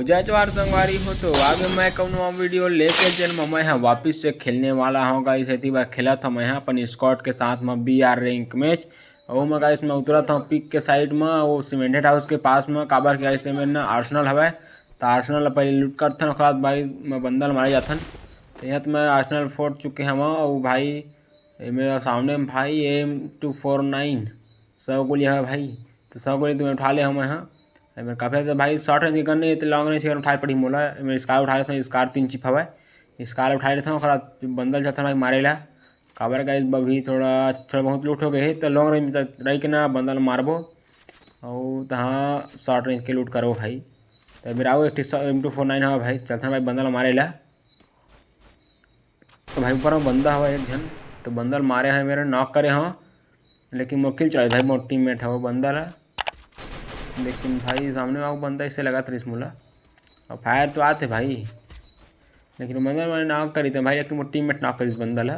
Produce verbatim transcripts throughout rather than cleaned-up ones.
जय जोहार संगवारी हो, तो आगे मैं कौन नवा वीडियो लेके, जेन म मैं ह वापिस से खेलने वाला हूँ गाइस। एती बार खेलत हूँ मैं ह अपन स्क्वाड के साथ म बीआर रैंक मैच। अउ मैं गाइस, मैं उतरत हूँ पिक के साइड म, वो सीमेंटेड हाउस के पास म, काबर के गाइस, एमेर न आर्सेनल हवय, त आर्सेनल ला पहले लूट करथन, ओकर बाद भाई मैं बंदा ल मारे जाथन। तो यहाँ तो मैं आर्सेनल फोड़ चुके हवं, अउ भाई एमे सामने में भाई एम टू फोर नाइन सौ गोली हवय भाई, तो सौ गोली तो मैं उठा ले हवं मैं ह। एमे काफी ज्यादा भाई शॉर्ट रेंज के गन नहीं है, तो लॉन्ग रेंज के गन उठाए पड़ी मोला। एमे स्कार उठा लेथन, स्कार तीन चिप हवय, स्कार उठा लेथन, ओकर बाद बंदा ल जाथन भाई मारे ला। काबर गाइस, अभी थोड़ा, थोड़ा बहुत लूट हो गए हे, तो लॉन्ग रेंज में रही के ना बंदा ल मारबो, अउ तहाँ शॉर्ट रेंज के लूट करबो भाई। तो मेरा अउ एक ठो एम टू फोर नाइन हवय भाई, चलथन भाई बंदा ल मारे ला। तो भाई ऊपर में बंदा हवय एक झन, तो बंदा ल मारे हवं, मेरा नॉक करे हवं, लेकिन मोर किल चला भाई, मोर टीममेट हवय बंदा ला। लेकिन भाई सामने में अउ बंदा ऐसे लगत रहिस मोला, अउ फायर तो आते भाई, लेकिन बंदा ल नॉक करी थे भाई, लेकिन मोर टीममेट नॉक करिस बंदा ला।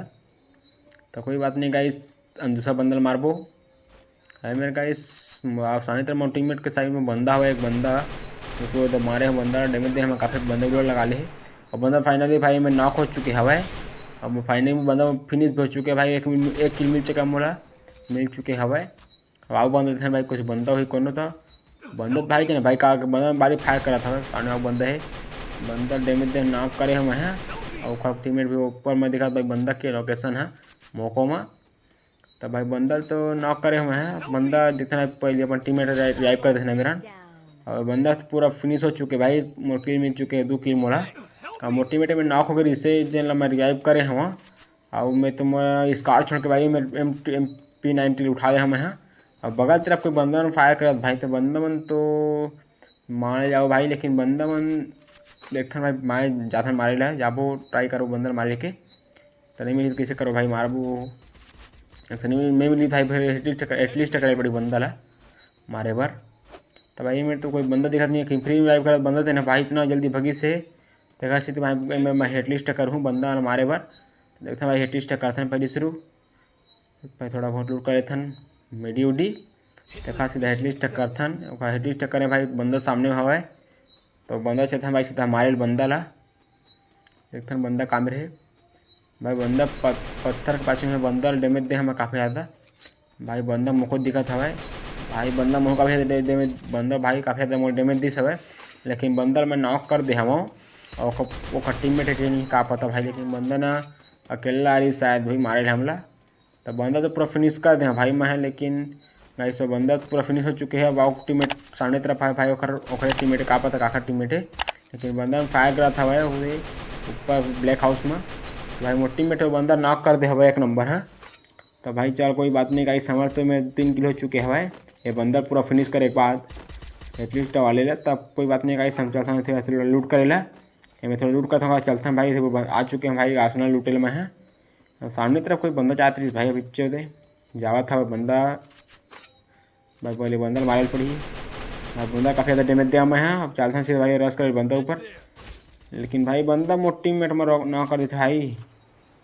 तो कोई बात नहीं गाइस, हम दूसरा बंदा ल मारबो। अरे मेरे गाइस, आप सामने तरफ मोर टीममेट के साइड में बंदा हवय, एक बंदा, उसको तो मारे हवं बंदा, डैमेज दे हवं काफी, बंदा उड़ा लगा ले हे। अउ बंदा फाइनली भाई मैं नॉक हो चुके हवय। अब फाइनली बंदा फिनिश भी हो चुके हे भाई, एक मिल-, एक किल मिल चुका मोला, मिल चुके हवय। अब अउ बंदा देथे भाई, कुछ बंदा होही कोनो तो, बंदा भाई के ना भाई का, बंदा बारी फायर करत हवय, सामने अउ बंदा हे, बंदा डैमेज दे नॉक करे हवं मैं ह। अउ ओकर टीममेट भी ऊपर में दिखत भाई, बंदा के लोकेशन ह मोको म। त भाई बंदा ल तो नॉक करे हवं मैं ह, बंदा देथे ना पहले अपन टीममेट रिवाइव कर देथे ना मेरन। अउ बंदा तो पूरा फिनिश हो चुके भाई, मोर किल मिल चुके, दू किल मोला। अउ मोर टीममेट में नॉक हो गए, इसे जेन ला मैं रिवाइव करे हवं। अउ मैं तो मोर स्कार छोड़ के भाई मैं एम, एम पी नाइनटी उठा ले हवं मैं ह। अउ बगल तरफ कोई बंदा मन फायर करत भाई, तो बंदा मन तो मारे जाओ भाई, लेकिन बंदा मन देखथन भाई, मारे जाथन मारे ला, जाबो ट्राई करो बंदा ल मारे के, त नहीं मिली तो कैसे करो भाई, मारबो। ऐसे नहीं, मैं मिली भाई, फिर एटलीस्ट, एटलीस्ट करे पड़ी बंदा ला मारे बर। त भाई मेरे तो कोई बंदा दिखत नहीं है, कहीं फ्री में लाइव करत बंदा देना भाई, इतना जल्दी भगी से। देखा से तो भाई मैं, मैं एटलीस्ट करहूँ बंदा ला मारे बर। देखते भाई एटलीस्ट करथन पहले शुरू, भाई थोड़ा बहुत लूट कर लेथन मेडी उडी। देखा सीधा एटलीस्ट करथन, ओकर एटलीस्ट करे भाई बंदा सामने हवय, तो बंदा चलथन भाई सीधा मारे ल बंदा ला। देखथन बंदा काम रहे भाई, बंदा पत-, पत्थर के पाछू में बंदा ल डैमेज दे हवय काफी ज्यादा। भाई बंदा मोको दिखत हवय, भाई बंदा मोको काफी ज्यादा डै-, डैमेज, बंदा भाई काफी ज्यादा मोर डैमेज दिस हवय, लेकिन बंदा ल मैं नॉक कर दे हवं। अउ ओकर, ओकर टीममेट हे कि नहीं का पता भाई, लेकिन बंदा ना अकेला आ रही शायद भाई मारे ल हमला। तो बंदा तो पूरा फिनिश कर दे भाई मैं ह, लेकिन गाइस वो बंदा तो पूरा फिनिश हो चुके हे। अब अउ टीममेट सामने तरफ आए भाई, ओकर, ओकरे टीममेट का पता काकर टीममेट हे, लेकिन बंदा में फायर करत हवय हुए ऊपर ब्लैक हाउस में। तो भाई मोर टीममेट वो बंदा नॉक कर दे हवय एक नंबर ह। तो भाई चल कोई बात नहीं गाइस, हमर तो में तीन किल हो चुके हवय। ये बंदा पूरा फिनिश करे के बाद एटलीस्ट वाले ला, तब कोई बात नहीं गाइस, हम चलथन थोड़ा लूट करे ला। एमे थोड़ा लूट करथन, चलथन भाई, आ चुके हैं भाई आर्सेनल लूटे ल मैं ह। सामने तरफ कोई बंदा जात रही भाई, अभी पीछे होते जावत हवय बंदा। भाई पहले बंदा ल मारे ल पड़ही। अब बंदा काफी ज्यादा डैमेज दिया मैं ह। अब चलथन सीधा भाई रश करे बंदा ऊपर, लेकिन भाई बंदा मोर टीममेट में नॉक कर देथे भाई।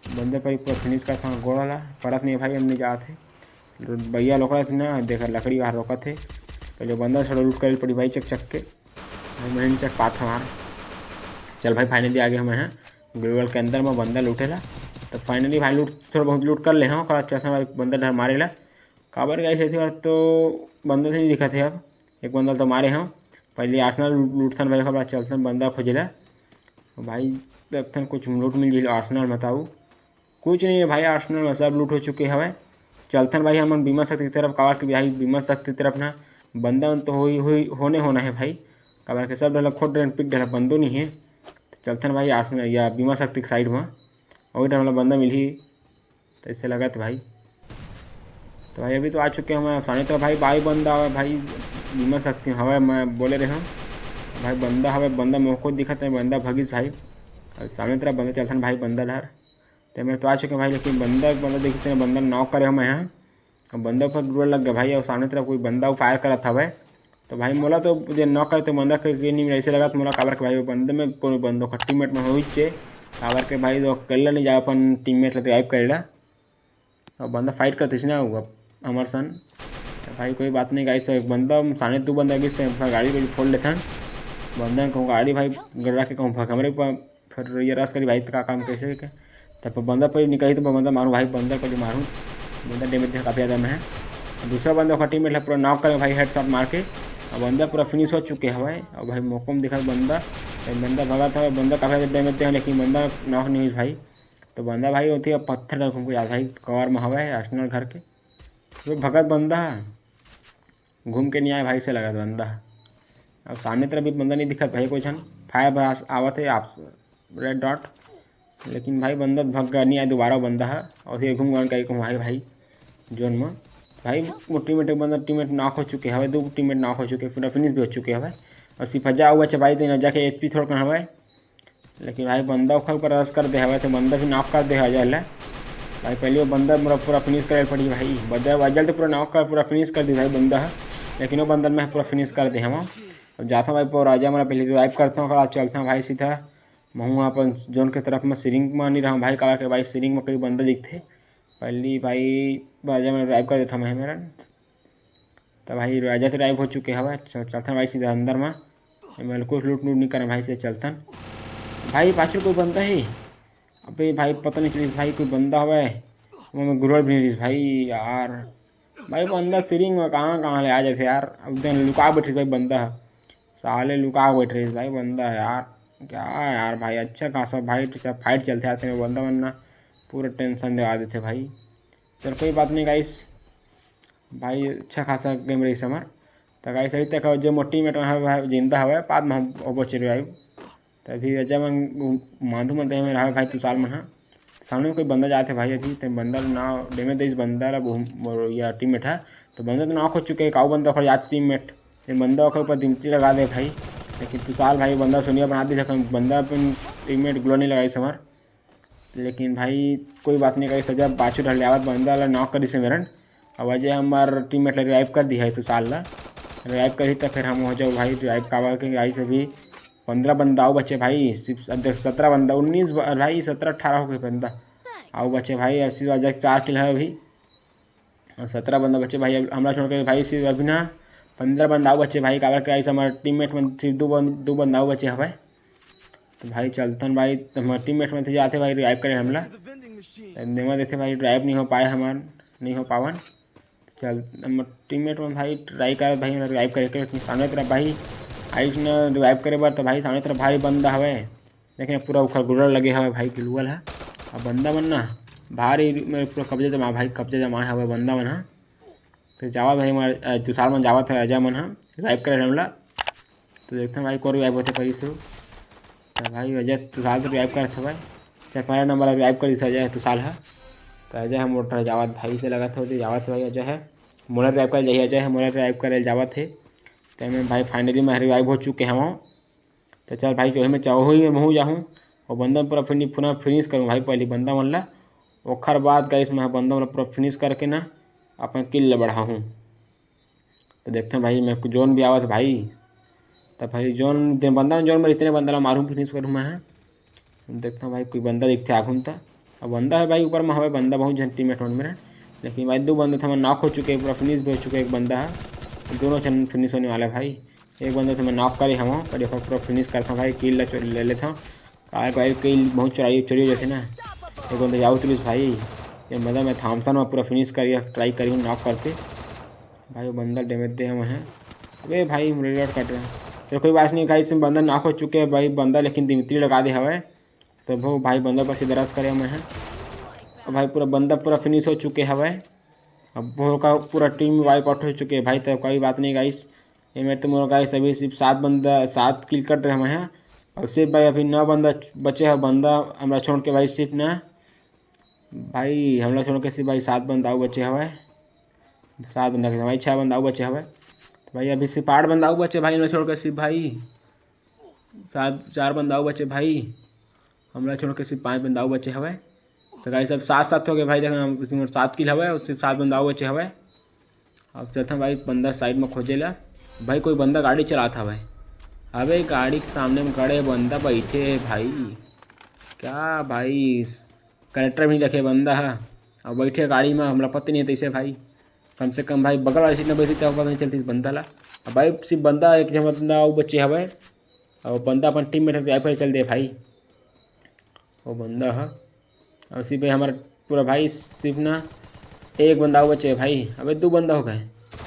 बंदा पर पूरा फिनिश करथन गोड़ा ला, परत नहीं भाई, हमने जात हे। भैया लोकड़ा थे ना, देखा लकड़ी बाहर रोकत हे। पहले बंदा थोड़ा लूट करे ल पड़ी भाई, चक चक के। भाई मैं नहीं चक पात हमार। चल भाई फाइनली आ गए हमें हैं ग्लोबल के अंदर में बंदा लूटे ला। तो फाइनली भाई लूट, थोड़ा बहुत लूट कर ले हम, ओकर बाद चलथन भाई बंदा डर मारे ला। काबर गाइस, ऐसी बार तो बंदा से नहीं दिखत हे अब, एक बंदा तो मारे हम। पहले आर्सेनल लूटथन भाई, ओकर बाद चलथन बंदा खोजे ला। भाई देखथन कुछ लूट मिल जाही आर्सेनल में, ताऊ कुछ नहीं है भाई, आर्सेनल में सब लूट हो चुके हवय। चलथन भाई हमन बीमा शक्ति की तरफ, काबर कि भाई बीमा शक्ति की तरफ ना बंदा मन तो होई, होई, होने होना है भाई, काबर कि सब डला खोद डलन पिक डला बंदो नहीं है। तो चलथन भाई आर्सेनल या बीमा शक्ति के साइड में, वही डला बंदा मिलही, तो ऐसे लगत भाई। तो भाई अभी तो आ चुके हैं हम सामने, तो भाई, भाई बंदा हवय भाई, बीमा शक्ति हवय, मैं बोले रहे हूँ भाई, बंदा हवय, बंदा मोको दिखत है, बंदा भगिस भाई। और सामने तरफ बंदा चलथन भाई, बंदा डहर। तो मैं तो आ चुके हैं भाई, लेकिन बंदा, बंदा देखते हैं, बंदा नॉक करे हम यहाँ। अब बंदा ऊपर गोला लग गया भाई, और सामने तरफ कोई बंदा फायर करत हवय। तो भाई मोला तो जे नॉक करे तो बंदा के, के नहीं मिला, ऐसे लगा तो मोला, काबर के भाई वो बंदे में कोनो बंदो का टीममेट में होइच हे, काबर के भाई वो अकेला नहीं जा अपन टीममेट ला रिवाइव करेला। अब बंदा फाइट करते ना वो अब हमारे सन। तो भाई कोई बात नहीं गाइस, एक बंदा सामने दो बंदा गिस तो गाड़ी को फोड़ लेथन। बंदा कहूँ गाड़ी भाई गड़ा के कहूँ भगमरे पर फिर ये रस करी भाई, का काम कैसे के? तब बंदा पर निकली तो बंदा मारूँ भाई, बंदा पर जो मारूँ, बंदा डैमेज दे काफ़ी ज़्यादा मैं है। दूसरा बंदा का टीम में पूरा नॉक करे भाई, हेडशॉट मार के। अब बंदा पूरा फिनिश हो चुके हवे। अब भाई मौका में दिखा बंदा, बंदा भगा था, बंदा काफ़ी ज़्यादा डैमेज दे, लेकिन बंदा नॉक नहीं हुई भाई। तो बंदा भाई होती है पत्थर का घूम के जाता भाई, कवर में हवे आर्सेनल घर के। तो भगत बंदा घूम के नहीं आए भाई से लगा बंदा। अब सामने तरफ भी बंदा नहीं दिखत भाई, कोई छन फायर ब्लास्ट आवत है आप रेड डॉट, लेकिन भाई बंदा भग गया, नहीं आए दोबारा बंदा है। और फिर घूम घूम के कहूँ भाई, भाई जोन में भाई वो टीममेट एक बंदा टीममेट नॉक हो चुके हवे, दो टीममेट नॉक हो चुके, पूरा फिनिश भी हो चुके हवे। और सिर्फ जा हुआ भाई, तो जाके एचपी थोड़ा कम हवे, लेकिन भाई बंदा ओखर ऊपर रश कर दे हवे, तो बंदा भी नॉक कर दे हवे अजय ला। भाई पहले वो बंदा मोला पूरा फिनिश करे पड़ी भाई, बंदा अजय तो पूरा नॉक कर पूरा फिनिश कर दी भाई बंदा ह, लेकिन वो बंदा मैं पूरा फिनिश कर दे हवा। अब जाता भाई पो राजा मोला पहले रिवाइव करता हूँ, ओकर बाद चलता हूँ भाई सीधा। महूँ अपन जोन के तरफ में सिरिंग में नहीं रहा भाई, काबर के भाई सिरिंग में कई बंदा दिखते। पहली भाई राजा में रिवाइव कर देता मैं मेरा। तो भाई राजा तो रिवाइव हो चुके हवा, चल- चलता भाई सीधा अंदर में। मैं कुछ लूट लूट नहीं करना भाई से चलता। भाई पाछू कोई बंदा है। अबे भाई पता नहीं चलिस भाई कोई बंदा हवे। मैं गुरड़ भी नहीं रहिस भाई यार। भाई बंदा सिरिंग में कहाँ कहाँ ले आ जाते यार। अब दिन लुका बैठे भाई बंदा ह। साले लुका बैठ रहिस भाई बंदा यार। क्या यार भाई अच्छा खासा भाई फाइट चलते आते हैं बंदा वरना पूरा टेंशन दिवा देते भाई। चल कोई बात नहीं गाइस। भाई अच्छा खासा गेम रहिस हमर। तो गाइस अभी तक जो मोर टीममेट रहा भाई जिंदा हवे, बाद में हम वो बचे रिवाइव। तो अभी अजय मन माधु मन देह में रहा भाई तुषार मन हा। सामने कोई बंदा जाते भाई अभी, तो बंदा ना डैमेज दे इस बंदा ला वो- वो या टीममेट है। तो बंदा तो नॉक हो चुके हैं, काऊ बंदा ओकर जात टीममेट। ये बंदा ओकर ऊपर दिमती लगा दे भाई, लेकिन तुषार भाई बंदा सुनिया बना दी, लेकिन बंदा अपन टीममेट ग्लो नहीं लगाई समर। लेकिन भाई कोई बात नहीं करी, सजा बाछू ढल आवत बंदा ला नॉक करी से मेरन। अब अजय हमार टीममेट ला रिवाइव कर दी है तुषार ला। रिवाइव करी तो फिर हम हो जाओ भाई रिवाइव काबर के गाइस अभी पंद्रह बंदा अउ बचे भाई, सिर्फ अब देख सत्रह बंदा, उन्नीस ब-, भाई सत्रह अठारह हो गए बंदा अउ बचे भाई। और सिर्फ अजय चार किल है अभी, और सत्रह बंदा बचे भाई। अब हमला छोड़ के भाई सिर्फ अभी ना पंद्रह बंदा अउ बचे भाई, काबर के गाइस हमारे टीममेट में सिर्फ दो बंद दो बंदा अउ बचे हवे। तो भाई चलतन भाई, तो हमारे टीममेट में से जाते भाई रिवाइव करे हमला। नेवा देते भाई रिवाइव नहीं हो पाए हमार, नहीं हो पावन। चल हम टीममेट में भाई ट्राई करत भाई रिवाइव करे के, लेकिन सामने तरफ भाई आइस न रिवाइव करे बर, तो भाई सामने तरफ भाई बंदा हवे। लेकिन पूरा उखर गुड़र लगे हवे भाई ग्लूअल है। अब बंदा मन ना भारी मेरे पूरा कब्जा जमा भाई, कब्जा जमा हवे बंदा मन ह। तो जावत भाई हमारे अ, तुषार मन जावत है अजय मन ह रिवाइव करे हमला। तो देखते हैं भाई कौन रिवाइव होते पड़ी से। तो भाई अजय तुषार तो रिवाइव करत हवे। चाहे पहला नंबर रिवाइव कर दिस अजय तुषार ह। तो अजय हम मोटर जावत भाई से लगत होते जावत भाई अजय है। मोला रिवाइव कर जाही अजय है, मोला रिवाइव करे जावत है। तो मैं भाई फाइनली मैं रिवाइव हो चुके हवं। तो चल भाई जो है मैं चाहूँ ही मैं महूँ जाहूँ। और बंदा पूरा फिनि पूरा फिनिश करूँ भाई, पहली बंदा मन ला। ओखर बाद गाइस मैं बंदा मन ला पूरा फिनिश करके ना अपन किल ला बढ़ाहूँ। तो देखते हैं भाई मैं जोन भी आवत भाई। तो भाई जोन दे बंदा जोन में इतने बंदा ला मारूँ फिनिश करूँ मैं। देखते हैं भाई कोई बंदा दिखते आगू में तो। अब बंदा है भाई ऊपर में हवे बंदा बहुत जन टीममेट मन मेरा। लेकिन भाई दो बंदा था मैं नॉक हो चुके हैं, पूरा फिनिश भी हो चुके हैं एक बंदा है। दोनों जन फिनिश होने वाला है भाई। एक बंदा तो मैं नॉक करे हूँ पर एक पूरा फिनिश करता हूँ भाई, किल ला चो- ले लेता हूँ। काहे भाई किल बहुत चोरी चोरी हो जाते ना। एक बंदा जाओ तुलिस भाई। ये मतलब मैं थॉमसन में पूरा फिनिश करिए ट्राई करी नॉक करके। भाई वो बंदा डैमेज दे हुए हैं। अबे भाई रिलोड कट रहे हैं। चलो कोई बात नहीं गाइस, बंदा नॉक हो चुके हैं भाई, बंदा लेकिन दिमित्री लगा दे हवे। तो वो भाई बंदा पर सीधा रश करे हुए हैं। अब भाई पूरा बंदा पूरा फिनिश हो चुके हवे। अब वो का पूरा टीम वाइप आउट हो चुके हैं भाई। तो कोई बात नहीं गाइस, ये मेरे तो मोर गाइस अभी सिर्फ सात बंदा सात किल कट रहे हुए हैं। और सिर्फ भाई अभी नौ बंदा बचे हैं, बंदा हमरा छोड़ के भाई सिर्फ ना भाई हमला छोड़ के सिर्फ भाई सात बंदा अउ बचे हवे। सात बंदा के भाई छः बंदा अउ बचे हवे। तो भाई अभी सिर्फ आठ बंदा अउ बचे भाई, हमला छोड़ के सिर्फ भाई सात चार बंदा अउ बचे भाई। हमला छोड़ के सिर्फ पाँच बंदा अउ बचे हवे। तो गाइस सब सात सात हो गए भाई, देखना हम इसमें सात किल हवे और सिर्फ सात बंदा अउ बचे हवे। अब चलता भाई बंदा साइड में खोजे ला। भाई कोई बंदा गाड़ी चलाता हवे। अबे गाड़ी के सामने में खड़े बंदा बैठे है भाई। क्या भाई कैरेक्टर भी रखे बंदा है। अब बैठे गाड़ी में हमरा पता नहीं है तैसे भाई। कम से कम भाई बगल वाली सीट में बैठी तब पता नहीं चलती बंदा ला। अब भाई सिर्फ बंदा एक जन बंदा अउ बचे हवे। अउ बंदा अपन टीममेट रिवाइव करे चल दे भाई। वो बंदा ह, अउ सिर्फ भाई हमर पूरा भाई सिर्फ ना एक बंदा अउ बचे भाई। अबे दू बंदा हो गए।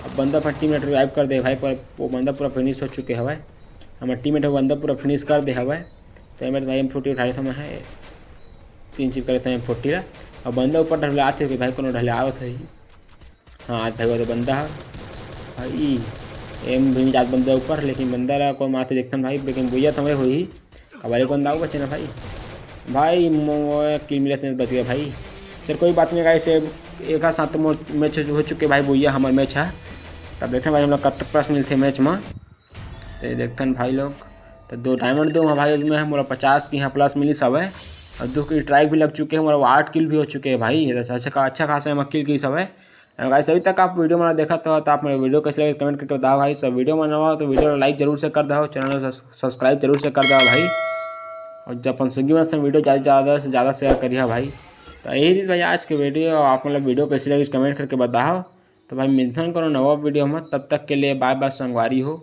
अब बंदा अपन टीममेट रिवाइव कर दे भाई, पर वो बंदा पूरा फिनिश हो चुके हवय। हमर टीममेट वो बंदा पूरा फिनिश कर दे हवय। तो एमएट भाई एम फोर्टी उठा लेता मैं, तीन चीज कर लेता मैं एम फोर्टी ला। अब बंदा ऊपर ढले आते हुए भाई, कोनो ढले आवत है। हाँ, आज भाई वो तो बंदा है भाई, एम भी नहीं जात बंदा ऊपर, लेकिन बंदा ला कोई मारते देखता भाई, लेकिन भैया तो हमें हुई। अब एक बंदा अउ बचे ना भाई। भाई, मो-, किल मिले थे, बच गए भाई। चल, कोई बात नहीं गाइस, एक साथ तो मैच हो चुके भाई, भैया हमारे मैच है। तब देखते हैं भाई, हम लोग कब तक प्लस मिलते हैं मैच में। तो देखते हैं भाई लोग, तो दो डायमंड दो भाई में, मोला पचास की यहाँ प्लस मिली सब है। और दो की ट्राई भी लग चुके हैं, मोला आठ किल भी हो चुके हैं भाई। ये तो अच्छा खा-, अच्छा खासा है, किल की सब है। गाइस, अभी तक आप वीडियो में देखा तो, तो आप मेरे वीडियो कैसे लगे कमेंट करके बताओ भाई। सब वीडियो में नवा हो तो वीडियो को लाइक जरूर से कर दो, चैनल को सब्सक्राइब जरूर से कर दो भाई। और जब अपन संगी मन से वीडियो ज़्यादा, ज़्यादा से ज़्यादा शेयर करिए भाई। तो यही चीज़ भाई आज के वीडियो, आप मतलब वीडियो कैसे लगी कमेंट करके बताओ। तो भाई मिलते हैं कोनो नवा वीडियो में, तब तक के लिए बाय बाय संगवारी हो।